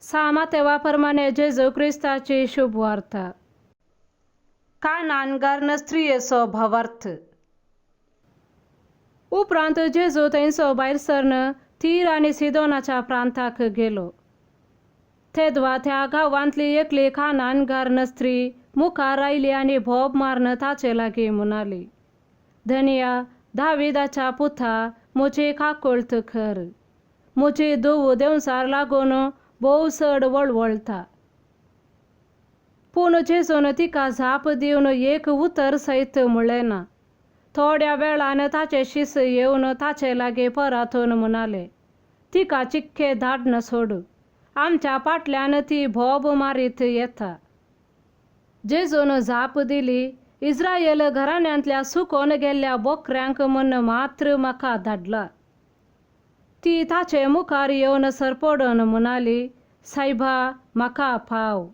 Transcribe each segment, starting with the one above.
सा मातेवा जेजू क्रिस्ताची शुभवार्ता. कानान स्त्रियेचो भावार्थ. उपरांत जेजू थंयसो भायर सरन तीर आनी सिदोनाच्या प्रांताक गेलो. तेदवा त्या गांवांतली एकली कानान स्त्री मुखार आयली आनी भोब मारन ताचे लागीं म्हणाली, धनया, दाविदाच्या पुता, म्हजी काकुळट कर. म्हजी धूव देंवचार लागून भोव चड वळवळटा. पूण जेजून तिका जाप दिवन एक उतर सयत म्हणलें ना. थोड्या वेळान ताचे शीस येवन ताचे लागीं परतून म्हणाले, तिका चिक्के धाडन सोड, आमच्या फाटल्यान ती भोब मारीत येता. जेजून जाप दिली, इस्रायल घराण्यांतल्या सुकोन गेल्ल्या बोकऱ्यांक म्हण मात्र म्हाका धाडला. ती ताचे मुखार येवन सरपडून म्हणाली, सायबा, म्हाका पाव.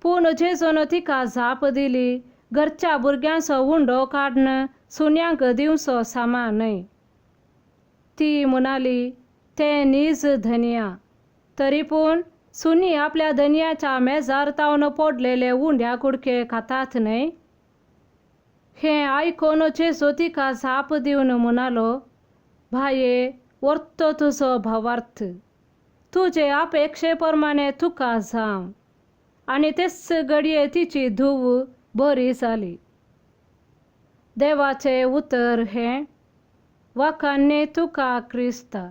पूण जेजून तिका जाप दिली, घरच्या भुरग्यांचो उंडो काडन सुण्यांक दिवचो सामा न्हय. ती म्हणाली, तें नीज धनया, तरी पूण सुणी आपल्या धनयाच्या मेजार तावन पडलेले उंड्या कुडके खातात न्हय. हें आयकून जेजू तिका जाप दिवन म्हणालो, बाये, व्हरतो तुजो भावार्थ, तुजे अपेक्षे प्रमाणे तुका जावं. आनी तेच घडये तिची धूव बरी जाली. देवाचें उतर हें. वाखाणनी तुका क्रिस्ता.